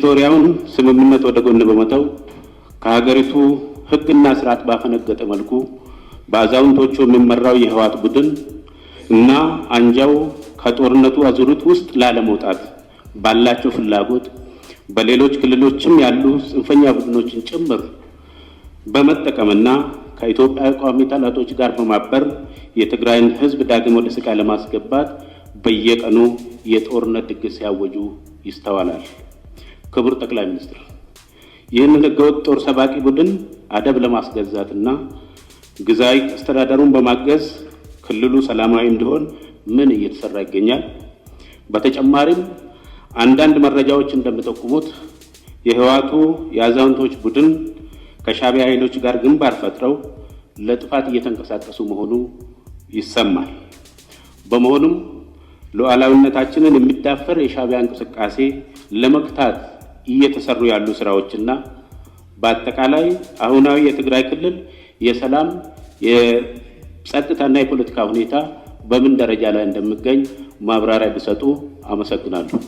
የፕሪቶሪያውን ስምምነት ወደ ጎን በመተው ከሀገሪቱ ሕግና ስርዓት ባፈነገጠ መልኩ በአዛውንቶቹ የሚመራው የህወሓት ቡድን እና አንጃው ከጦርነቱ አዙሪት ውስጥ ላለመውጣት ባላቸው ፍላጎት በሌሎች ክልሎችም ያሉ ጽንፈኛ ቡድኖችን ጭምር በመጠቀምና ከኢትዮጵያ ቋሚ ጠላቶች ጋር በማበር የትግራይን ህዝብ ዳግም ወደ ስቃይ ለማስገባት በየቀኑ የጦርነት ድግስ ሲያወጁ ይስተዋላል። ክቡር ጠቅላይ ሚኒስትር፣ ይህንን ህገወጥ ጦር ሰባቂ ቡድን አደብ ለማስገዛትና ጊዜያዊ አስተዳደሩን በማገዝ ክልሉ ሰላማዊ እንዲሆን ምን እየተሰራ ይገኛል? በተጨማሪም አንዳንድ መረጃዎች እንደሚጠቁሙት የህወሓቱ የአዛውንቶች ቡድን ከሻዕቢያ ኃይሎች ጋር ግንባር ፈጥረው ለጥፋት እየተንቀሳቀሱ መሆኑ ይሰማል። በመሆኑም ሉዓላዊነታችንን የሚዳፈር የሻዕቢያ እንቅስቃሴ ለመግታት እየተሰሩ ያሉ ስራዎችና በአጠቃላይ አሁናዊ የትግራይ ክልል የሰላም፣ የጸጥታና የፖለቲካ ሁኔታ በምን ደረጃ ላይ እንደሚገኝ ማብራሪያ ቢሰጡ አመሰግናለሁ።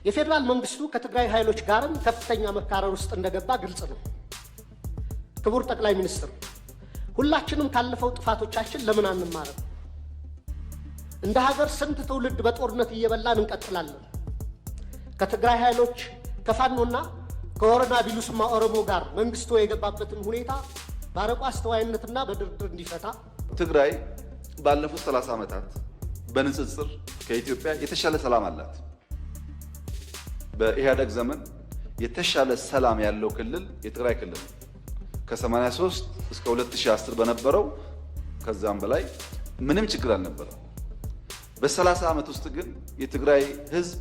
የፌዴራል መንግስቱ ከትግራይ ኃይሎች ጋርም ከፍተኛ መካረር ውስጥ እንደገባ ግልጽ ነው። ክቡር ጠቅላይ ሚኒስትር፣ ሁላችንም ካለፈው ጥፋቶቻችን ለምን አንማርም? እንደ ሀገር ስንት ትውልድ በጦርነት እየበላን እንቀጥላለን? ከትግራይ ኃይሎች፣ ከፋኖና ከወረና ቢሉስማ ኦሮሞ ጋር መንግስቱ የገባበትን ሁኔታ በአርቆ አስተዋይነትና በድርድር እንዲፈታ። ትግራይ ባለፉት 30 ዓመታት በንጽጽር ከኢትዮጵያ የተሻለ ሰላም አላት። በኢህአደግ ዘመን የተሻለ ሰላም ያለው ክልል የትግራይ ክልል ነው። ከ83 እስከ 2010 በነበረው ከዛም በላይ ምንም ችግር አልነበረም። በ30 ዓመት ውስጥ ግን የትግራይ ህዝብ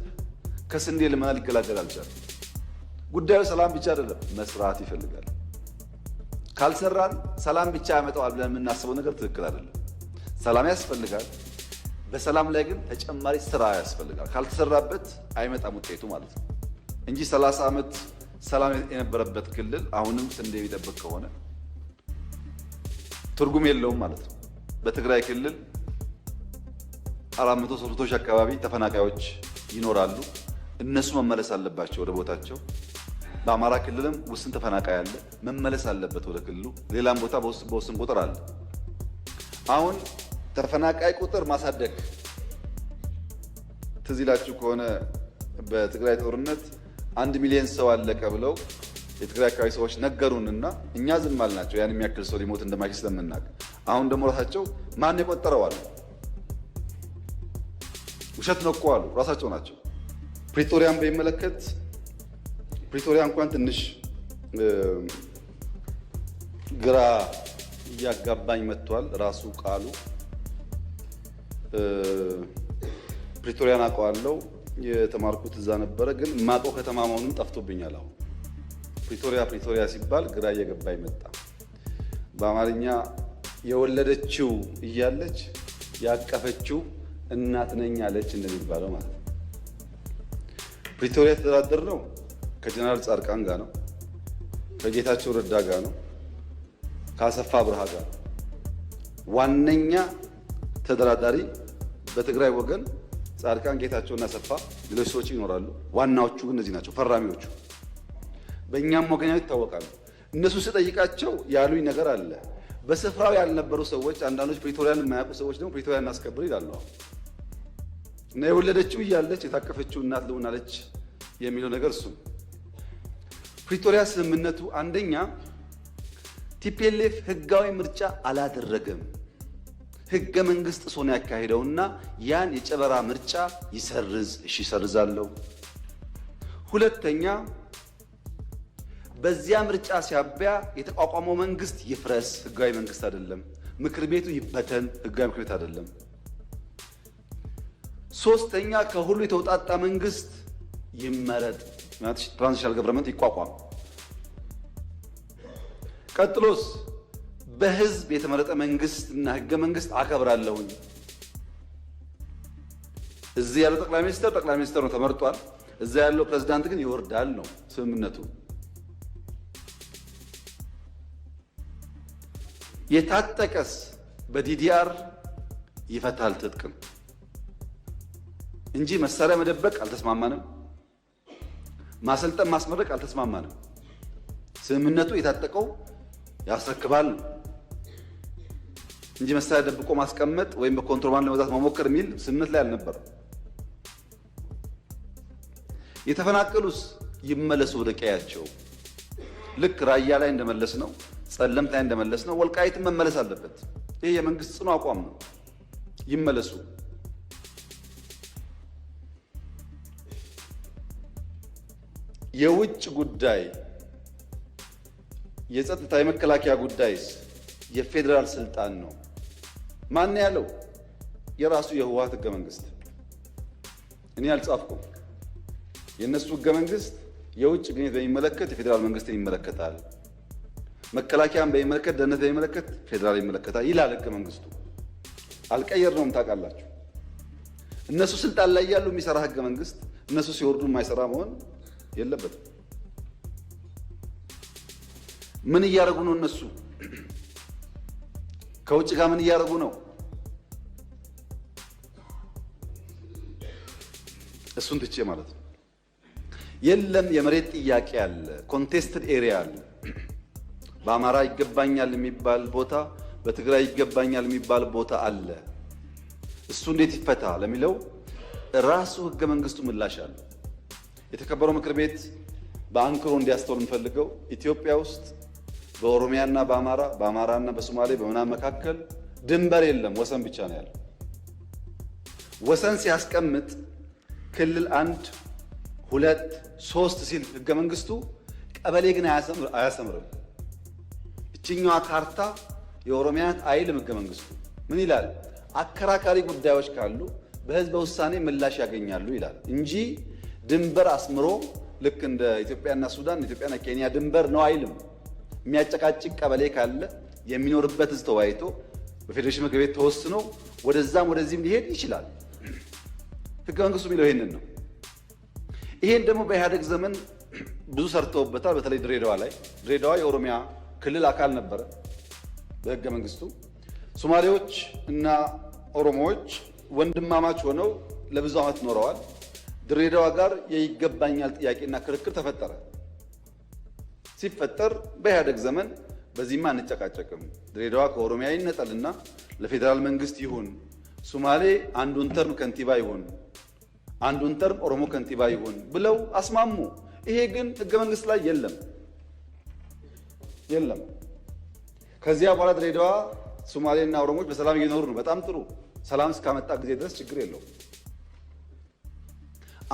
ከስንዴ ልመና ሊገላገል አልቻለም። ጉዳዩ ሰላም ብቻ አይደለም፣ መስራት ይፈልጋል። ካልሰራን ሰላም ብቻ ያመጣዋል ብለን የምናስበው ነገር ትክክል አይደለም። ሰላም ያስፈልጋል። በሰላም ላይ ግን ተጨማሪ ስራ ያስፈልጋል። ካልተሰራበት አይመጣም ውጤቱ ማለት ነው እንጂ 30 ዓመት ሰላም የነበረበት ክልል አሁንም ስንዴ የሚጠብቅ ከሆነ ትርጉም የለውም ማለት ነው። በትግራይ ክልል 400 300 ሺህ አካባቢ ተፈናቃዮች ይኖራሉ። እነሱ መመለስ አለባቸው ወደ ቦታቸው። በአማራ ክልልም ውስን ተፈናቃይ አለ፣ መመለስ አለበት ወደ ክልሉ። ሌላም ቦታ በውስን ቁጥር አለ። አሁን ተፈናቃይ ቁጥር ማሳደግ ትዝ ይላችሁ ከሆነ በትግራይ ጦርነት 1 ሚሊዮን ሰው አለቀ ብለው የትግራይ አካባቢ ሰዎች ነገሩንና እኛ ዝም አልናቸው። ያን የሚያክል ሰው ሊሞት እንደማይችል ስለምናውቅ። አሁን ደግሞ ራሳቸው ማን የቆጠረው አሉ። ውሸት ነው እኮ አሉ። ራሳቸው ናቸው። ፕሪቶሪያን በሚመለከት ፕሪቶሪያ እንኳን ትንሽ ግራ እያጋባኝ መጥቷል። ራሱ ቃሉ ፕሪቶሪያን አውቀዋለሁ፣ የተማርኩት እዛ ነበረ። ግን ማቀው ከተማ መሆኑን ጠፍቶብኛል። አሁን ፕሪቶሪያ ፕሪቶሪያ ሲባል ግራ እየገባኝ መጣ። በአማርኛ የወለደችው እያለች ያቀፈችው እናት ነኝ አለች እንደሚባለው ማለት ነው። ፕሪቶሪያ የተደራደር ነው ከጀነራል ጻድቃን ጋር ነው፣ ከጌታቸው ረዳ ጋር ነው፣ ከአሰፋ አብርሃ ጋር ነው። ዋነኛ ተደራዳሪ በትግራይ ወገን ጻድቃን፣ ጌታቸውና አሰፋ፣ ሌሎች ሰዎች ይኖራሉ። ዋናዎቹ ግን እነዚህ ናቸው፣ ፈራሚዎቹ። በእኛም ወገን ይታወቃሉ። እነሱ ስጠይቃቸው ያሉኝ ነገር አለ። በስፍራው ያልነበሩ ሰዎች፣ አንዳንዶች ፕሪቶሪያን የማያውቁ ሰዎች ደግሞ ፕሪቶሪያን እናስከብር ይላሉ። እና የወለደችው እያለች የታቀፈችው እናት ልሁን አለች የሚለው ነገር እሱ ፕሪቶሪያ ስምምነቱ አንደኛ TPLF ህጋዊ ምርጫ አላደረገም። ህገ መንግስት ጥሶ ነው ያካሄደውና ያን የጨበራ ምርጫ ይሰርዝ። እሺ ይሰርዛለሁ። ሁለተኛ በዚያ ምርጫ ሲያቢያ የተቋቋመው መንግስት ይፍረስ፣ ህጋዊ መንግስት አይደለም። ምክር ቤቱ ይበተን፣ ህጋዊ ምክር ቤት አይደለም። ሶስተኛ ከሁሉ የተውጣጣ መንግስት ይመረጥ፣ transitional government ይቋቋም። ቀጥሎስ በህዝብ የተመረጠ መንግስት እና ህገ መንግስት አከብራለሁኝ። እዚህ ያለው ጠቅላይ ሚኒስትር ጠቅላይ ሚኒስትር ነው ተመርጧል። እዛ ያለው ፕሬዝዳንት ግን ይወርዳል ነው ስምምነቱ። የታጠቀስ በ DDR ይፈታል ትጥቅም እንጂ መሳሪያ መደበቅ አልተስማማንም። ማሰልጠን ማስመረቅ አልተስማማንም። ስምምነቱ የታጠቀው ያስረክባል እንጂ መሳሪያ ደብቆ ማስቀመጥ ወይም በኮንትሮባንድ ለመግዛት መሞከር የሚል ስምምነት ላይ አልነበረም። የተፈናቀሉስ ይመለሱ ወደ ቀያቸው። ልክ ራያ ላይ እንደመለስ ነው፣ ጸለምት ላይ እንደመለስ ነው፣ ወልቃይትን መመለስ አለበት። ይህ የመንግስት ጽኑ አቋም ነው። ይመለሱ። የውጭ ጉዳይ የጸጥታ የመከላከያ ጉዳይስ የፌዴራል ስልጣን ነው። ማን ያለው? የራሱ የህወሓት ህገ መንግስት። እኔ አልጻፍኩም። የእነሱ ህገ መንግስት የውጭ ግንኙነት በሚመለከት የፌዴራል መንግስትን ይመለከታል፣ መከላከያን በሚመለከት ደህንነት በሚመለከት ፌዴራል ይመለከታል ይላል ህገ መንግስቱ። አልቀየርነውም፣ ታውቃላችሁ። እነሱ ስልጣን ላይ ያሉ የሚሰራ ህገ መንግስት እነሱ ሲወርዱ የማይሰራ መሆን የለበትም። ምን እያደረጉ ነው? እነሱ ከውጭ ጋር ምን እያደረጉ ነው? እሱን ትቼ ማለት ነው። የለም የመሬት ጥያቄ አለ፣ contested area አለ። በአማራ ይገባኛል የሚባል ቦታ፣ በትግራይ ይገባኛል የሚባል ቦታ አለ። እሱ እንዴት ይፈታ ለሚለው ራሱ ህገ መንግስቱ ምላሽ አለ። የተከበረው ምክር ቤት በአንክሮ እንዲያስተውል የምፈልገው ኢትዮጵያ ውስጥ በኦሮሚያና በአማራ በአማራና በሶማሌ በምናምን መካከል ድንበር የለም፣ ወሰን ብቻ ነው ያለው። ወሰን ሲያስቀምጥ ክልል አንድ ሁለት ሶስት ሲል ህገ መንግስቱ ቀበሌ ግን አያሰምርም። እችኛዋ ካርታ የኦሮሚያ አይልም ህገ መንግስቱ። ምን ይላል? አከራካሪ ጉዳዮች ካሉ በህዝበ ውሳኔ ምላሽ ያገኛሉ ይላል እንጂ ድንበር አስምሮ ልክ እንደ ኢትዮጵያና ሱዳን ኢትዮጵያና ኬንያ ድንበር ነው አይልም። የሚያጨቃጭቅ ቀበሌ ካለ የሚኖርበት ህዝብ ተወያይቶ በፌዴሬሽን ምክር ቤት ተወስኖ ወደዛም ወደዚህም ሊሄድ ይችላል። ህገ መንግስቱ የሚለው ይሄንን ነው። ይሄን ደግሞ በኢህአደግ ዘመን ብዙ ሰርተውበታል። በተለይ ድሬዳዋ ላይ ድሬዳዋ የኦሮሚያ ክልል አካል ነበረ በህገ መንግስቱ። ሶማሌዎች እና ኦሮሞዎች ወንድማማች ሆነው ለብዙ ዓመት ኖረዋል። ድሬዳዋ ጋር የይገባኛል ጥያቄና ክርክር ተፈጠረ። ሲፈጠር በኢህአደግ ዘመን በዚህማ አንጨቃጨቅም፣ ድሬዳዋ ከኦሮሚያ ይነጠልና ለፌዴራል መንግስት ይሁን፣ ሶማሌ አንዱን term ከንቲባ ይሁን፣ አንዱን term ኦሮሞ ከንቲባ ይሁን ብለው አስማሙ። ይሄ ግን ህገ መንግስት ላይ የለም የለም። ከዚያ በኋላ ድሬዳዋ ሶማሌና ኦሮሞዎች በሰላም እየኖሩ ነው። በጣም ጥሩ። ሰላም እስካመጣ ጊዜ ድረስ ችግር የለውም።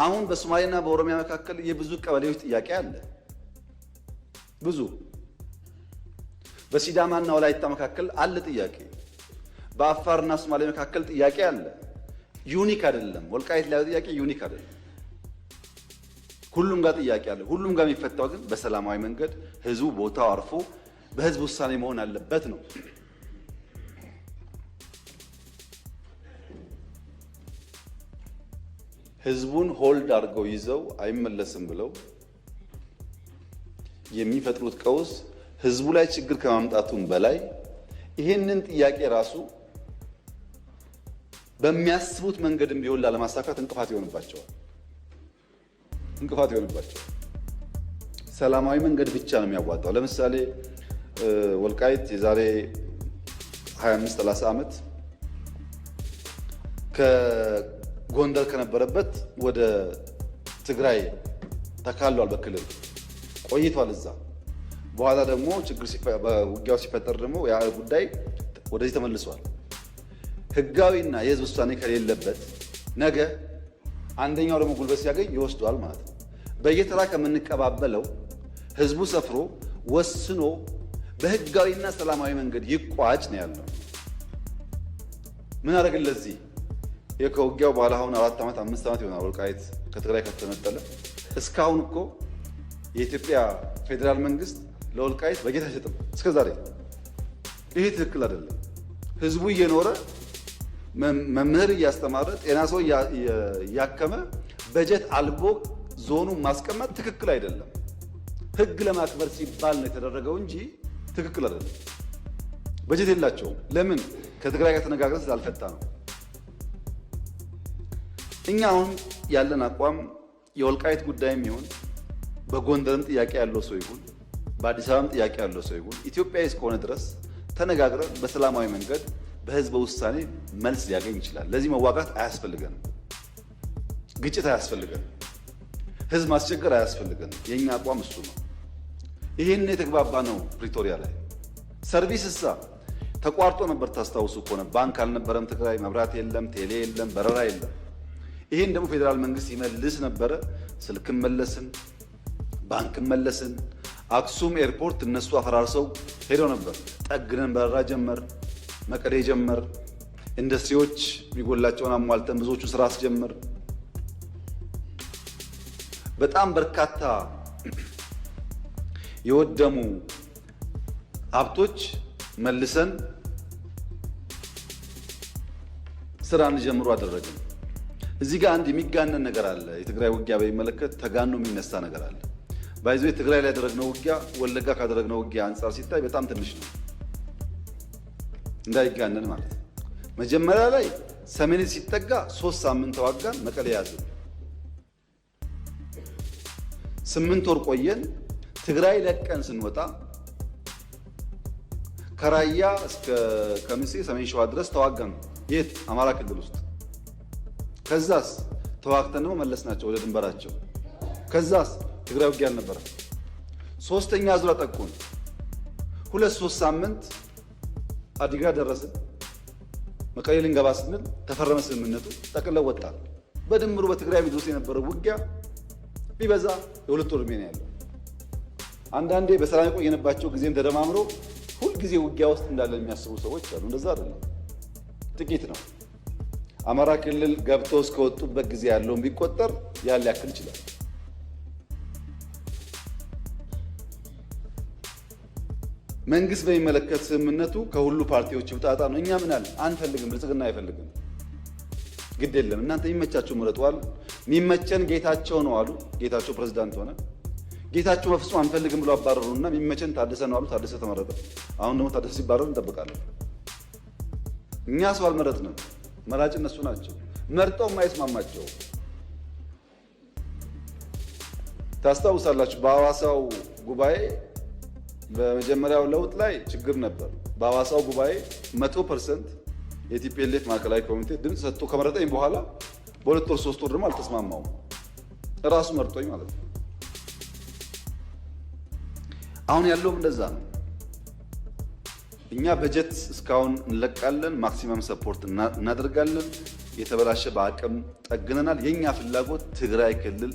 አሁን በሶማሌና በኦሮሚያ መካከል የብዙ ቀበሌዎች ጥያቄ አለ። ብዙ በሲዳማና ወላይታ መካከል አለ ጥያቄ። በአፋርና ሶማሌ መካከል ጥያቄ አለ። unique አይደለም። ወልቃይት ላይ ጥያቄ unique አይደለም። ሁሉም ጋር ጥያቄ አለ። ሁሉም ጋር የሚፈታው ግን በሰላማዊ መንገድ ህዝቡ ቦታው አርፎ በህዝብ ውሳኔ መሆን አለበት ነው። ህዝቡን hold አድርገው ይዘው አይመለስም ብለው የሚፈጥሩት ቀውስ ህዝቡ ላይ ችግር ከማምጣቱም በላይ ይህንን ጥያቄ ራሱ በሚያስቡት መንገድም ቢሆን ላለማሳካት እንቅፋት ይሆንባቸዋል እንቅፋት ይሆንባቸዋል። ሰላማዊ መንገድ ብቻ ነው የሚያዋጣው። ለምሳሌ ወልቃይት የዛሬ 25 30 ዓመት ከጎንደር ከነበረበት ወደ ትግራይ ተካሏል። በክልል ቆይቷል እዛ። በኋላ ደግሞ ችግር ውጊያው ሲፈጠር ደግሞ ያ ጉዳይ ወደዚህ ተመልሷል። ህጋዊና የህዝብ ውሳኔ ከሌለበት ነገ አንደኛው ደግሞ ጉልበት ሲያገኝ ይወስደዋል ማለት ነው። በየተራ ከምንቀባበለው ህዝቡ ሰፍሮ ወስኖ በህጋዊና ሰላማዊ መንገድ ይቋጭ ነው ያለው። ምን አደረግን ለዚህ? ከውጊያው በኋላ አሁን 4 ዓመት 5 ዓመት ይሆናል ወልቃይት ከትግራይ ከተነጠለ። እስካሁን እኮ የኢትዮጵያ ፌዴራል መንግስት ለወልቃይት በጀት አይሰጥም እስከ ዛሬ። ይሄ ትክክል አይደለም። ህዝቡ እየኖረ መምህር እያስተማረ ጤና ሰው እያከመ በጀት አልቦ ዞኑ ማስቀመጥ ትክክል አይደለም። ህግ ለማክበር ሲባል ነው የተደረገው እንጂ ትክክል አይደለም። በጀት የላቸውም። ለምን? ከትግራይ ጋር ተነጋግረን ስላልፈታ ነው። እኛ አሁን ያለን አቋም የወልቃይት ጉዳይም ይሁን በጎንደርም ጥያቄ ያለው ሰው ይሁን፣ በአዲስ አበባም ጥያቄ ያለው ሰው ይሁን፣ ኢትዮጵያዊ እስከሆነ ድረስ ተነጋግረን በሰላማዊ መንገድ በህዝበ ውሳኔ መልስ ሊያገኝ ይችላል። ለዚህ መዋጋት አያስፈልገንም። ግጭት አያስፈልገንም። ህዝብ ማስቸገር አያስፈልገንም። የእኛ አቋም እሱ ነው። ይህን የተግባባ ነው ፕሪቶሪያ ላይ። Service እሳ ተቋርጦ ነበር። ታስታውሱ ከሆነ ባንክ አልነበረም ትግራይ፣ መብራት የለም፣ ቴሌ የለም፣ በረራ የለም። ይህን ደግሞ ፌዴራል መንግስት ይመልስ ነበረ። ስልክም መለስን፣ ባንክም መለስን። አክሱም ኤርፖርት እነሱ አፈራርሰው ሄደው ነበር። ጠግነን በረራ ጀመር፣ መቀሌ ጀመር። ኢንዱስትሪዎች የሚጎላቸውን አሟልተን ብዙዎቹ ስራ አስጀመር። በጣም በርካታ የወደሙ ሀብቶች መልሰን ስራ እንዲጀምሩ አደረግን። እዚህ ጋር አንድ የሚጋነን ነገር አለ። የትግራይ ውጊያ በሚመለከት ተጋኖ የሚነሳ ነገር አለ። By the way ትግራይ ላይ ያደረግነው ውጊያ ወለጋ ካደረግነው ውጊያ አንጻር ሲታይ በጣም ትንሽ ነው፣ እንዳይጋነን ማለት ነው። መጀመሪያ ላይ ሰሜን ሲጠጋ 3 ሳምንት ተዋጋን፣ መቀሌ ያዝን። 8 ወር ቆየን። ትግራይ ለቀን ስንወጣ ከራያ እስከ ከሚሴ ሰሜን ሸዋ ድረስ ተዋጋን። የት? አማራ ክልል ውስጥ። ከዛስ ተዋግተን ደግሞ መለስናቸው ወደ ድንበራቸው። ከዛስ ትግራይ ውጊያ አልነበረም። ሶስተኛ ዙር አጠቁን። 2-3 ሳምንት አዲግራት ደረስን። መቀሌ ልንገባ ስንል ተፈረመ ስምምነቱ፣ ጠቅለው ወጣን። በድምሩ በትግራይ ምድር ውስጥ የነበረው ውጊያ ቢበዛ የ2 ወር ዕድሜ ነው ያለው። አንዳንዴ በሰላም የቆየንባቸው ጊዜም ተደማምሮ ሁልጊዜ ውጊያ ውስጥ እንዳለ የሚያስቡ ሰዎች አሉ። እንደዛ አይደለም፣ ጥቂት ነው። አማራ ክልል ገብተው እስከወጡበት ጊዜ ያለውን ቢቆጠር ያን ሊያክል ይችላል። መንግስት በሚመለከት ስምምነቱ ከሁሉ ፓርቲዎች ይውጣጣ ነው። እኛ ምን አለ አንፈልግም፣ ብልጽግና አይፈልግም። ግድ የለም እናንተ የሚመቻችሁ ምረጡ አሉ። የሚመቸን ጌታቸው ነው አሉ። ጌታቸው ፕሬዝዳንት ሆነ። ጌታቸው በፍጹም አንፈልግም ብሎ አባረሩና የሚመቸን ታደሰ ነው አሉ። ታደሰ ተመረጠ። አሁን ደግሞ ታደሰ ሲባረር እንጠብቃለን። እኛ ሰው አልመረጥንም፣ መራጭ እነሱ ናቸው። መርጠው የማይስማማቸው ታስታውሳላችሁ። በሐዋሳው ጉባኤ በመጀመሪያው ለውጥ ላይ ችግር ነበር። በሐዋሳው ጉባኤ 100% የ TPLF ማዕከላዊ ኮሚቴ ድምፅ ሰጥቶ ከመረጠኝ በኋላ በ2 ወር 3 ወር ደግሞ አልተስማማውም። እራሱ መርጦኝ ማለት ነው። አሁን ያለውም እንደዛ ነው። እኛ በጀት እስካሁን እንለቃለን፣ maximum support እናደርጋለን። የተበላሸ በአቅም ጠግነናል። የእኛ ፍላጎት ትግራይ ክልል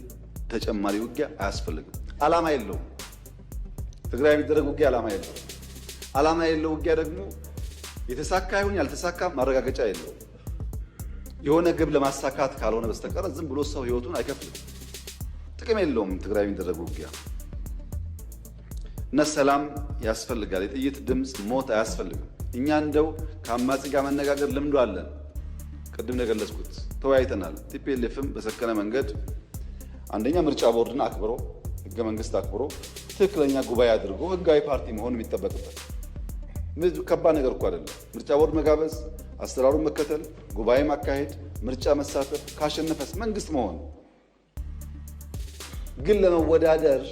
ተጨማሪ ውጊያ አያስፈልግም። ዓላማ የለውም። ትግራይ የሚደረግ ውጊያ ዓላማ የለውም። ዓላማ የለው ውጊያ ደግሞ የተሳካ ይሁን ያልተሳካ ማረጋገጫ የለውም። የሆነ ግብ ለማሳካት ካልሆነ በስተቀር ዝም ብሎ ሰው ህይወቱን አይከፍልም። ጥቅም የለውም ትግራይ የሚደረግ ውጊያ እና ሰላም ያስፈልጋል። የጥይት ድምፅ ሞት አያስፈልግም። እኛ እንደው ከአማጺ ጋር መነጋገር ልምዱ አለን። ቅድም እንደገለጽኩት ተወያይተናል። TPLF ም በሰከነ መንገድ አንደኛ ምርጫ ቦርድን አክብሮ ህገ መንግስት አክብሮ ትክክለኛ ጉባኤ አድርጎ ህጋዊ ፓርቲ መሆን የሚጠበቅበት ከባድ ነገር እኮ አይደለም። ምርጫ ቦርድ መጋበዝ፣ አሰራሩን መከተል፣ ጉባኤ ማካሄድ፣ ምርጫ መሳተፍ፣ ካሸነፈስ መንግስት መሆን። ግን ለመወዳደር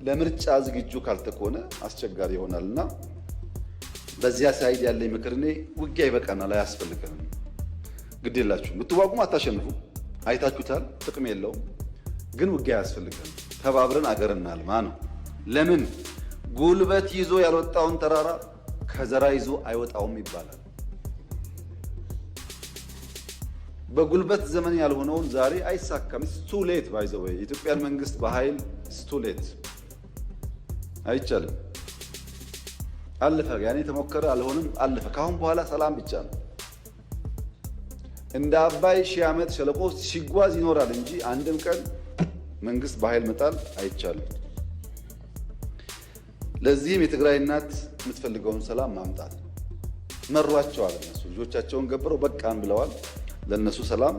ለምርጫ ዝግጁ ካልተኮነ አስቸጋሪ ይሆናል እና በዚያ side ያለኝ ምክር እኔ ውጊያ ይበቃናል፣ አያስፈልገንም። ግድ የላችሁም ብትዋጉም አታሸንፉ፣ አይታችሁታል፣ ጥቅም የለውም። ግን ውጊያ አያስፈልገንም። ተባብረን አገር እናልማ ነው። ለምን ጉልበት ይዞ ያልወጣውን ተራራ ከዘራ ይዞ አይወጣውም ይባላል። በጉልበት ዘመን ያልሆነውን ዛሬ አይሳካም። It's too late by the way የኢትዮጵያን መንግስት በኃይል it's too late አይቻልም። አለፈ። ያኔ ተሞከረ፣ አልሆንም፣ አለፈ። ከአሁን በኋላ ሰላም ብቻ ነው። እንደ አባይ ሺህ ዓመት ሸለቆ ሲጓዝ ይኖራል እንጂ አንድም ቀን መንግስት በኃይል መጣል አይቻልም። ለዚህም የትግራይ እናት የምትፈልገውን ሰላም ማምጣት ነው። መሯቸዋል። እነሱ ልጆቻቸውን ገብረው በቃን ብለዋል። ለእነሱ ሰላም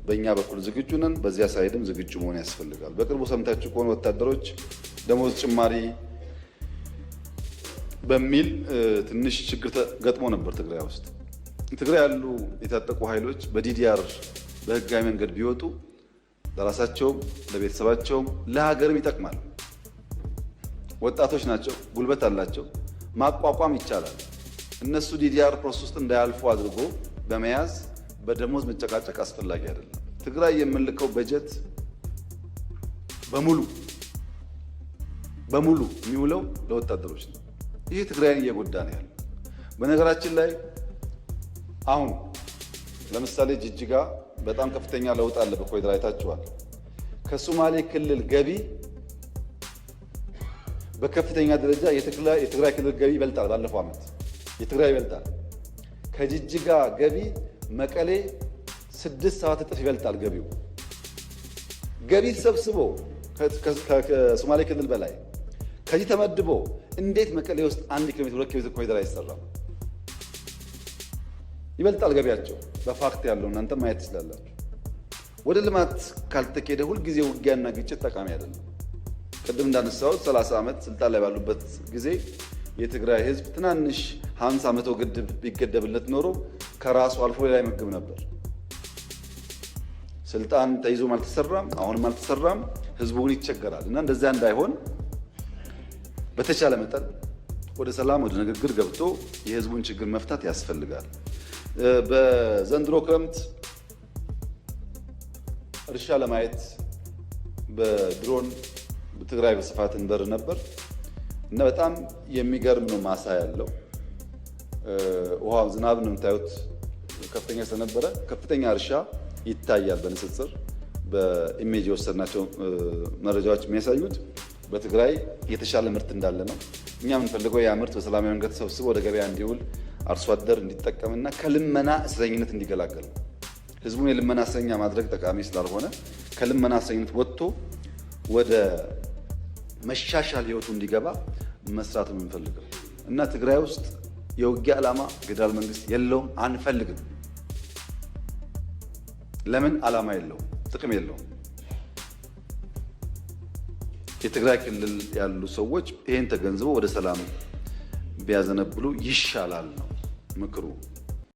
በእኛ በኩል ዝግጁ ነን። በዚያ side ም ዝግጁ መሆን ያስፈልጋል። በቅርቡ ሰምታችሁ ከሆነ ወታደሮች ደሞዝ ጭማሪ በሚል ትንሽ ችግር ገጥሞ ነበር ትግራይ ውስጥ። ትግራይ ያሉ የታጠቁ ኃይሎች በ DDR በህጋዊ መንገድ ቢወጡ ለራሳቸውም፣ ለቤተሰባቸውም፣ ለሀገርም ይጠቅማል። ወጣቶች ናቸው፣ ጉልበት አላቸው፣ ማቋቋም ይቻላል። እነሱ DDR process ውስጥ እንዳያልፉ አድርጎ በመያዝ በደሞዝ መጨቃጨቅ አስፈላጊ አይደለም። ትግራይ የምንልከው በጀት በሙሉ በሙሉ የሚውለው ለወታደሮች ነው። ይህ ትግራይን እየጎዳ ነው ያለው። በነገራችን ላይ አሁን ለምሳሌ ጅጅጋ በጣም ከፍተኛ ለውጥ አለ። በኮሪደር አይታችኋል። ከሶማሌ ክልል ገቢ በከፍተኛ ደረጃ የትግራይ ክልል ገቢ ይበልጣል። ባለፈው ዓመት የትግራይ ይበልጣል። ከጅጅጋ ገቢ መቀሌ 6-7 እጥፍ ይበልጣል ገቢው። ገቢ ተሰብስቦ ከሶማሌ ክልል በላይ ከዚህ ተመድቦ እንዴት መቀሌ ውስጥ 1 ኪሎ ሜትር 2 ኪሎ ሜትር ኮሪደር አይሰራም? ይበልጣል ገቢያቸው። በ fact ያለው እናንተ ማየት ትችላላችሁ። ወደ ልማት ካልተኬደ ሁልጊዜ ውጊያና ግጭት ጠቃሚ አይደለም። ቅድም እንዳነሳሁት 30 ዓመት ስልጣን ላይ ባሉበት ጊዜ የትግራይ ሕዝብ ትናንሽ 50 100 ግድብ ቢገደብለት ኖሮ ከራሱ አልፎ ሌላ ይመግብ ነበር። ስልጣን ተይዞም አልተሰራም፣ አሁንም አልተሰራም። ህዝቡ ግን ይቸገራል እና እንደዚያ እንዳይሆን በተቻለ መጠን ወደ ሰላም ወደ ንግግር ገብቶ የህዝቡን ችግር መፍታት ያስፈልጋል። በዘንድሮ ክረምት እርሻ ለማየት በድሮን ትግራይ በስፋት እንበር ነበር እና በጣም የሚገርም ነው ማሳ ያለው ውሃ ዝናብ ነው የምታዩት ከፍተኛ ስለነበረ ከፍተኛ እርሻ ይታያል። በንጽጽር በ image የወሰድናቸው መረጃዎች የሚያሳዩት በትግራይ የተሻለ ምርት እንዳለ ነው። እኛ የምንፈልገው ያ ምርት በሰላማዊ መንገድ ተሰብስቦ ወደ ገበያ እንዲውል አርሶ አደር እንዲጠቀምና ከልመና እስረኝነት እንዲገላገል ህዝቡን የልመና እስረኛ ማድረግ ጠቃሚ ስላልሆነ ከልመና እስረኝነት ወጥቶ ወደ መሻሻል ህይወቱ እንዲገባ መስራት ነው የምንፈልገው እና ትግራይ ውስጥ የውጊያ ዓላማ ፌዴራል መንግስት የለውም፣ አንፈልግም። ለምን ዓላማ የለውም? ጥቅም የለውም። የትግራይ ክልል ያሉ ሰዎች ይህን ተገንዝበው ወደ ሰላም ቢያዘነብሉ ይሻላል ነው ምክሩ።